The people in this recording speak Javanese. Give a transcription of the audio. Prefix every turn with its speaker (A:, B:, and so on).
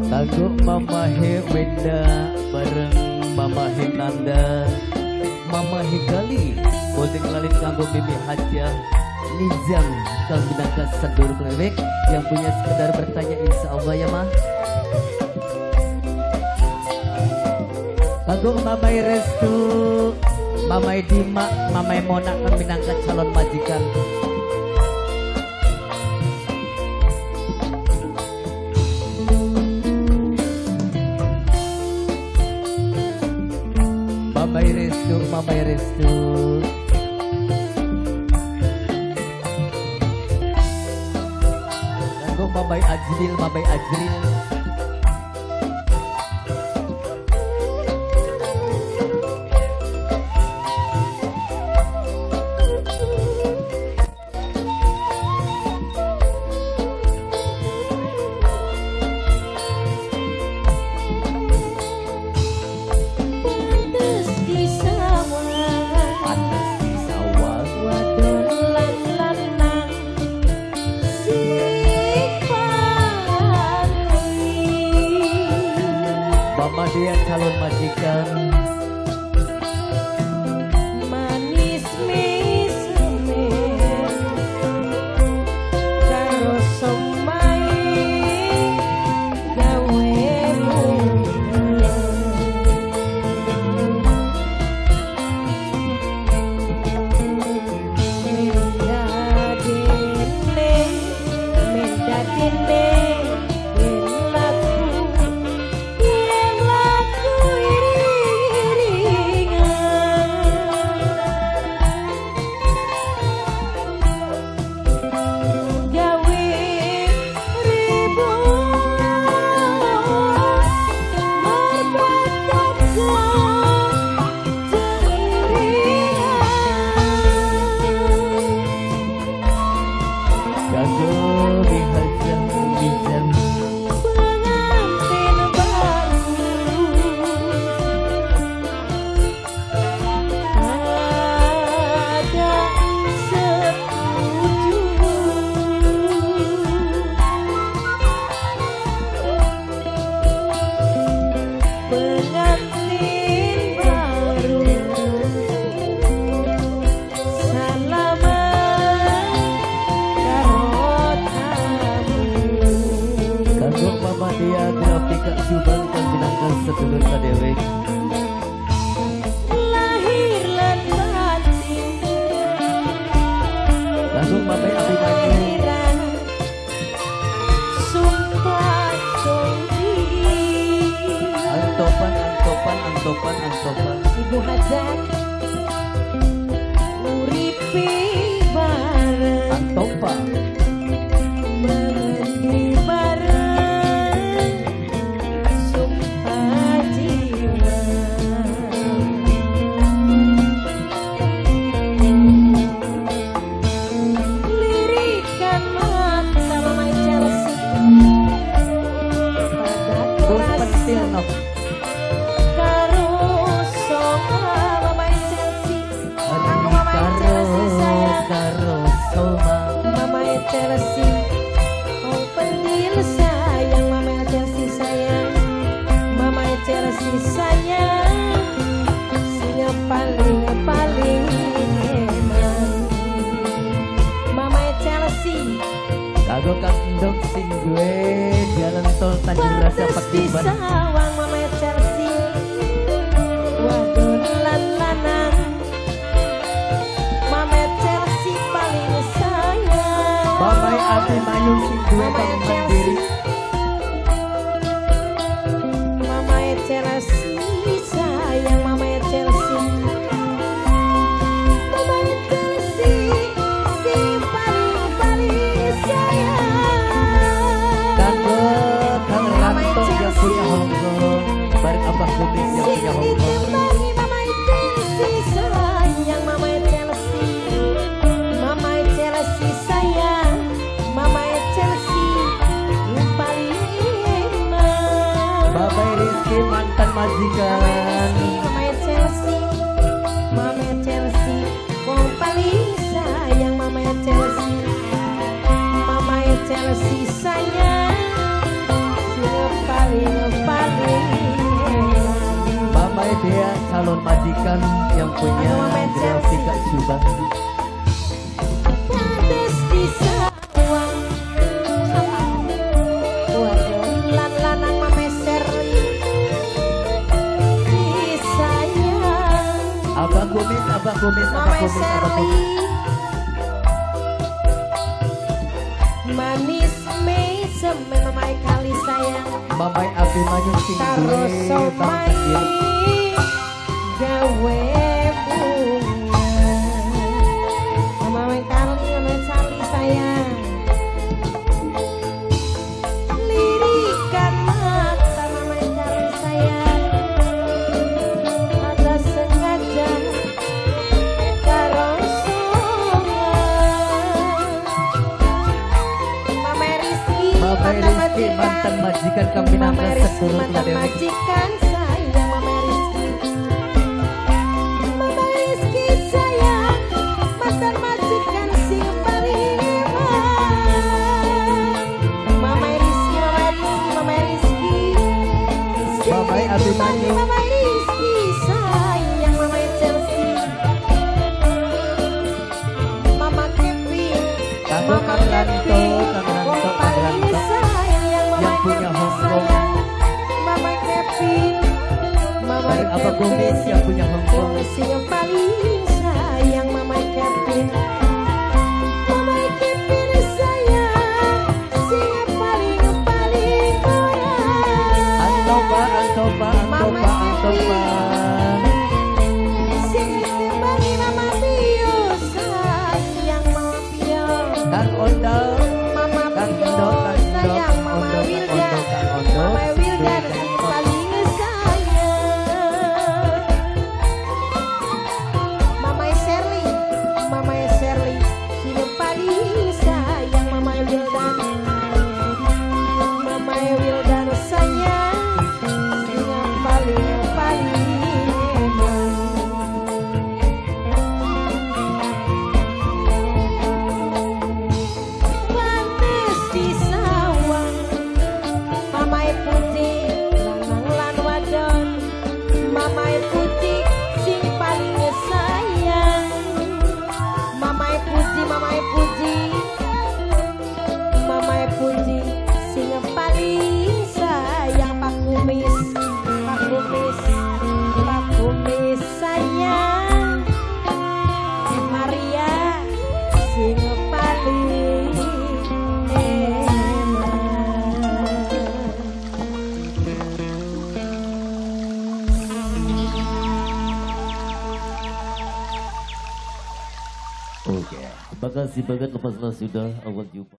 A: Lagu Mama He Wenda bareng Mama He Nanda, Mama He Gali, bolding lalin kanggo Mimi Hajah Nizam kang minangka sedulur klewek yang punya sekedar bertanya insya Allah ya mah. Kanggo Mama Restu, Mama Dima, Mama Mona kang minangka calon majikan. Mama Restu, Mama Restu. Kanggo Mama Ajril, Mama Ajril. Mama dia calon majikan
B: manis misme karo somai gawe menda dene pengantin baru ada setuju pengantin baru salaman karo tamu.
A: Kanggo Mama dia grafika Subang kang minangka sedulur kadewek.
B: Lahir lan batin
A: Kanggo Mama Abimanyu,
B: lahiran sumpah janji.
A: Antopan, antopan, antopan, antopan.
B: Ibu Hajat uripe bareng
A: Antopa.
B: mandi bareng sumpah jiwa. Lirikan mata Mama Chelsea pada
A: Bos
B: kelas
A: pentil nok.
B: karo soma Mama Chelsea. Aku Mama Chelsea sayang,
A: Karo soma.
B: Mama Chelsea oh pentil sayang, Mama Chelsea sayang, Mama Chelsea sayang, sing paling paling eman Mama Chelsea.
A: Kanggo Kang Endok sing gue jalan tol Tanjung Rasa
B: Pantes
A: Patimban.
B: disawang Mama Chelsea wadon lan lanang, Mama Chelsea paling sayang.
A: Mama Abimanyu sing duwe
B: Mama
A: Bank Mandiri.
B: Chelsea, Mama Chelsea sayang, Mama Chelsea, Mama Chelsea sing paling paling sayang.
A: Kanggo Kang
B: Mama
A: Ranto yang
B: Chelsea.
A: punya Hongkong bareng Abah Kumis yang
B: Sing
A: punya Hongkong.
B: ditembangi Mama Chelsea sayang, Mama Chelsea, Mama Chelsea sayang, Mama Chelsea paling enak.
A: Bapak Rizky mantan majikan.
B: Mama Chelsea, Mama Chelsea, wong paling sayang Mama Chelsea.
A: calon majikan yang punya grafika Subang.
B: Pantes di sawang lan lanang Mama Sherly disayang.
A: Abang Kumis, Abang Kumis, Abang
B: Mama
A: Kumis, Abang
B: Sherly
A: Kumis.
B: Manis mesem Mama kali sayang.
A: Mamai Abimanyu sing
B: Karo
A: duwe
B: somai
A: Bang
B: gawe bunga. Mama kali, Mama Sali sayang. Lirikan mata Mama kali sayang. Ada sengaja karo somai. Mama Rizky,
A: Mama
B: mantan
A: Rizky
B: majikan.
A: mantan majikan kami
B: Mama
A: nangka
B: Rizky
A: sedulur
B: mantan
A: Dewi.
B: majikan sayang. Mama Rizky, Mama Rizky sayang, mantan majikan sing paling eman. Mama Rizky, Mama Rizky, Mama Rizky, sing
A: Mama Abimanyu.
B: Mama Rizky sayang, Mama Chelsea, Mama Kevin,
A: Kanggo
B: Mama
A: Kang Ranto,
B: Kevin,
A: Kang Ranto,
B: wong
A: Kang
B: paling
A: Ranto.
B: sayang, Mama
A: Yang punya
B: Kevin
A: Hong Kong.
B: sayang, Mama Kevin, Mama
A: Bareng Abang
B: Kevin,
A: Kumis yang punya Hong Kong.
B: wong sing paling sayang, Mama Kevin, Mama Kevin sayang, sing paling paling ora.
A: Antoba, Antoba,
B: Mama
A: Antoba, Antoba.
B: Sing ditembangi Mama Pio sayang, Mama Pio.
A: Kang Ondo,
B: Mama
A: Kang
B: Pio
A: Ondo, Kang Ondo,
B: sayang,
A: Kang
B: Mama
A: Ondo, Kang
B: Wilda,
A: Ondo, Kang Ondo,
B: Mama Wilda
A: Kang
B: sing
A: Ondo.
B: paling sayang. Mama Sherly, Mama Sherly sing paling sayang, Mama Wilda, Mama Wilda sayang, sing paling paling eman. Panes di sawang, Mamae putih lanang lan wadon, Mamae putih sing paling sayang. Mamae puji, Mamae puji, Mamae puji sing paling sayang. Pak Kumis, Pak Kumis, Pak Kumis sayang. Maria sing paling eman.
A: Oke, makasih banget lepas sudah awal jumpa.